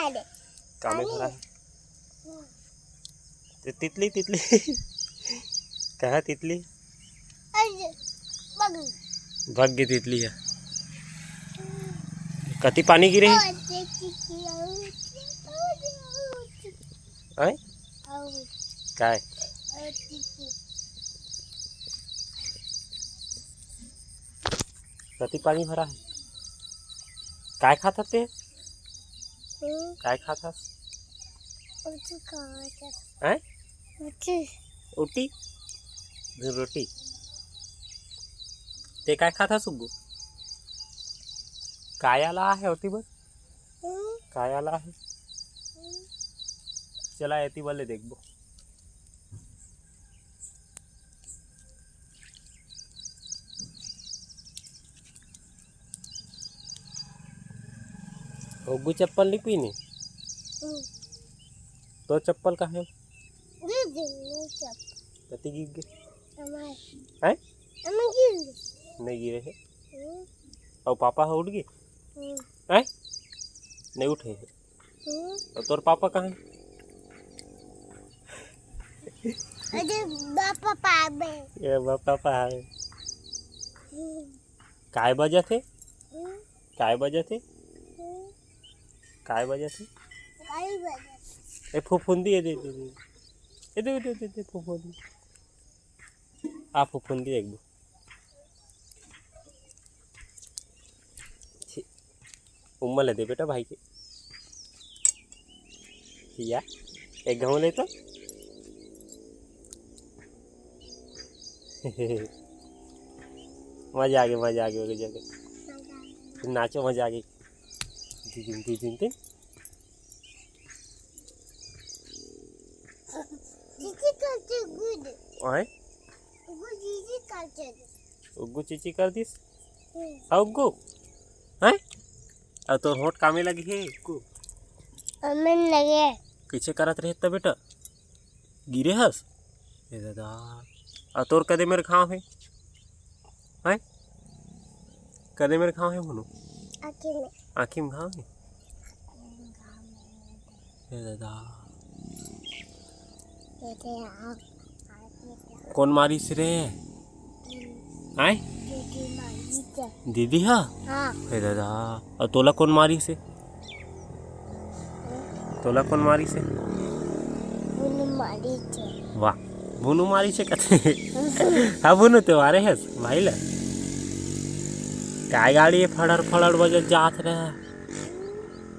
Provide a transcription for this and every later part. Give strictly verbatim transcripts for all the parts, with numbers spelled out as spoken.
कामे भरा हे। ते तितली, तितली। कहाँ तितली? अरे, बगल। भग गे तितली ह। कति पानी गिरे हे? आय? काय? कति पानी भरा हे? काय खात हस ते? हम्म। काय खात हस? उठी खात हस। हैं? उठी। उठी? रोटी। ते काय खात हस उग्गू? काय आला हे ओती बर? हम्म। काय आला हे? हम्म। चला एती बर ले देखबो। उग्गू चप्पल नहीं पीने? हम्म। तो चप्पल कहाँ हे? गिर गे, नहीं चप्पल। कति गिर गे? हमारे। हैं? हमें गिर गे। नहीं गिरे हे। हम्म। अउ पापा ह उठ गे? हम्म। हैं? नहीं उठे हे। हम्म। अउ तोर पापा कहाँ हे? अरे बापा पावे। ये बापा पावे। हम्म। काय बजत हे? हम्म। काय बजत हे? हम्म। काय बजत हे? काय बजत? ए फुफुंदी, ए दे, दे, दे। ए दे, दे, दे, दे, फुफुंदी। आ फुफुंदी एक दो। छी, उम्मा ले दे बेटा भाई के। या, एक घाव ले तो। मजा आ गया, मजा आ गया, मजा आ गया। नाचो, मजा आ गई। दी दिन, दी दिन, दिन। चीची करते गुड। ओए? गुड चीची करते। उग्गू चीची कर दिस? हम्म। हाँ, उग्गू? हैं? अब तोर होंठ कामे लगे हे, उग्गू? अमन लगे। कइसे करत रहे त बेटा? गिरे हस? ए दादा। आ तोर कदे मेर घाव हे? हैं? कदे मेर घाव हे भुनू? आँखी में। आँखी में घाव हे? ए दादा। ये दे आप। कौन मारिस रे? आय? दीदी मारिस हे। दीदी हा? हाँ। हे दादा, अउ तोला कौन मारिस हे? तोला कौन मारिस हे? भुनू मारिस हे। वाह, भुनू मारिस हे कथे। हाँ, भुनू ते मारे हस भाई ला। काय गाड़ी हे फड़र फड़र बजत जात रहे?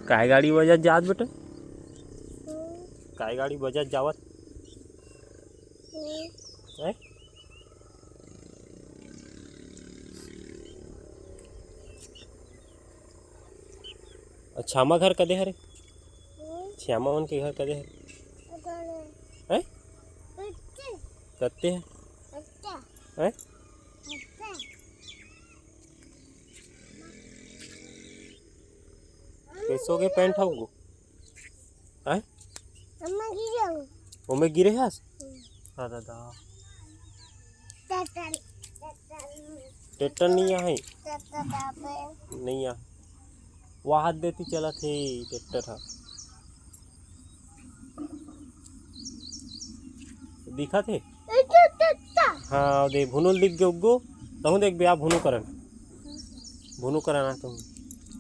काय गाड़ी बजत जात बेटा? काय गाड़ी बजत जावत? हैं? अउ छामा घर कदे हरे? हम्म। छामा मन के घर कदे हरे? पता नहीं। हैं? कत्ते? कत्ते हे? कत्ते? हैं? कत्ते? कैसो के पैंट हव गो? हैं? अम्मा गिरे हो। ओमे गिरे हस? हम्म। हाँ दादा। टट्टन, टट्टन। टट्टन नहीं आहे। टट्टन यहाँ पे। नहीं आहे। वहाँ देती चलत हे टट्टन हा। दिखत हे? ए, टट्टन। हाँ, दे भुनुल दिख गे उग्गो। तहूँ देख बे, आ भुनु करन। भुनु करन आ तहूँ।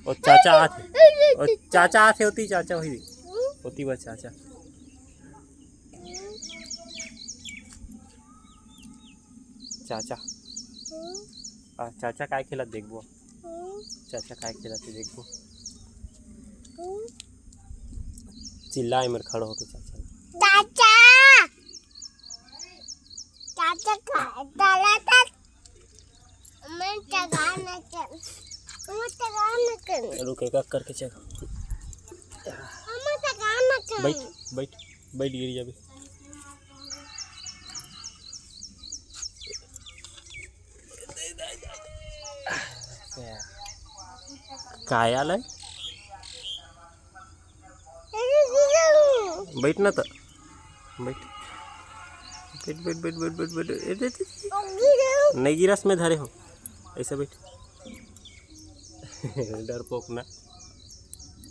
ओ चाचा आथे। ओ चाचा आथे होती, चाचा वही। होती बस चाचा। चाचा। हम्म। आ, चाचा काय खेलत देखबो। हम्म। चाचा काय खेलत हे देखबो। हम्म। चिल्ला एमर खड़ा होके चाचा। चाचा। चाचा का, चाला ता। मैं चगा न कर। मैं चगा न कर। रुक, एक एक करके चगा। मैं चगा न कर। बैठ, बैठ, बैठ, गिर जाबे। काय आलय? बैठ ना त। बैठ। बैठ, बैठ, बैठ। ए, दे, दे। नहीं गिरस में धरे हो। ऐसे बैठ। डरपोक ना।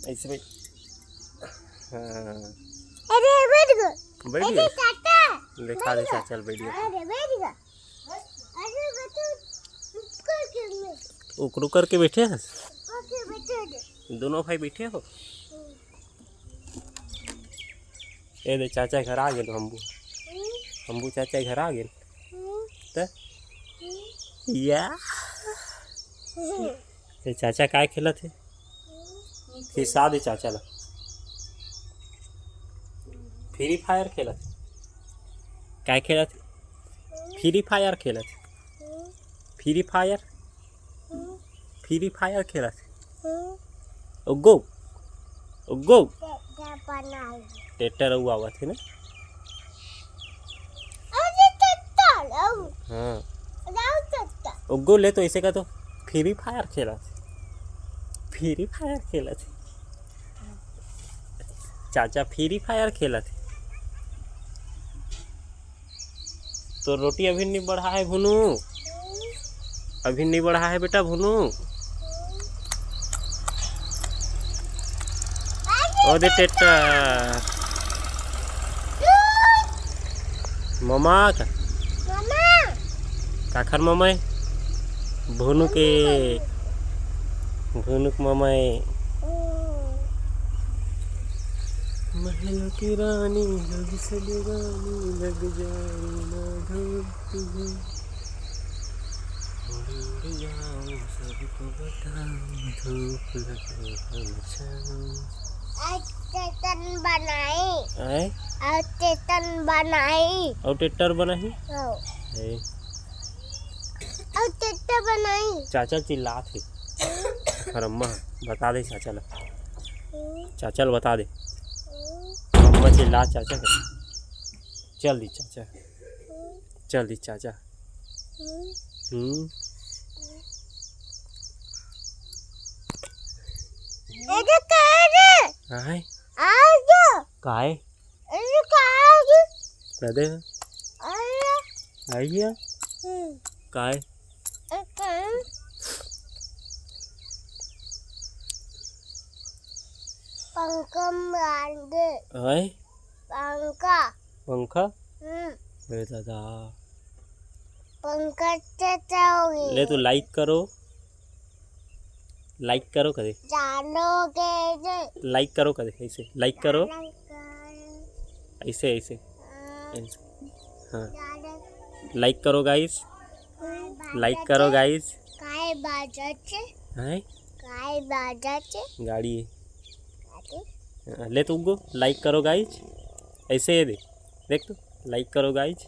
ऐसे बैठ। हाँ। अरे, बैठ गो। बैठ अरे, गो। चाचा। देखा दे, बैठ गो। चाचा, बैठ गो। अरे, बैठ गो। अरे, बच्चों, ऊपर के में। उकरू करके बैठे हस? ऊपर के बैठे दे। दोनों भाई बैठे हो? हम्म। ए दे, चाचा घर आ गेल, हम्बू। हम्म। हम्बू चाचा घर आ गेल। हम्म। त? हम्म। या। हम्म। ए चाचा काय खेलत हे? हम्म। खिसा दे चाचा ला। फ्री फायर खेलत हे। काय खेलत हे? फ्री फायर खेलत हे। Free fire? फ्री फायर खेलत हे। उग्गो, उग्गो। टेक्टर अउ आवत हे ना? अरे टेक्टर, अउ। हाँ। अउ टेक्टर। उग्गो ले तो ऐसे का तो फ्री फायर खेलत हे। फ्री फायर खेलत हे। चाचा फ्री फायर खेलत हे। तो रोटी अभी नहीं बढ़ा है भुनू, अभी नहीं बढ़ा है बेटा भुनू। ओ दे टेक्टर। ममा का? ममा। काखर ममा है? भुनू के। भुनुक ममय। महलों की रानी, लग से दीवानी, लग जाए ना धूप तुझे। उड़, उड़ जाऊं, सबको बताऊं, धूप लगे हम छाऊं। आज चेतन बनाई। आय? आज चेतन बनाई। और टेक्टर बनाही? हाँ। ए। अउ चट्टा बनाई। चाचा चिल्लात हे। हरम्मा, बता दे चाचा ला। हम्म। चाचा ला बता दे। हम्म। अम्मा चिल्लात चाचा के। चल दी चाचा। हम्म। चल दी चाचा। हम्म। हम्म। ए जो कहे रे। आय? आ जो। काय? अरे, का है ये? का दे? अरे। आइए। हम्म। काय? एक काम। पंखा मार दे। आय? पंखा। पंखा? हम्म। अरे दादा। पंखा से क्या होगी? ले तो like करो। Like करो करे। जानो के जे। Like करो करे, ऐसे like करो। जानो के। ऐसे, ऐसे। हाँ। ऐसे। हाँ। जानो। Like करो guys। काय बाजत हे? Like करो guys। काय बाजत हे? हैं? काय बाजत हे? गाड़ी। गाड़ी? हाँ, ले तो उगो, like करो guys। ऐसे ये दे, देख तो, like करो guys।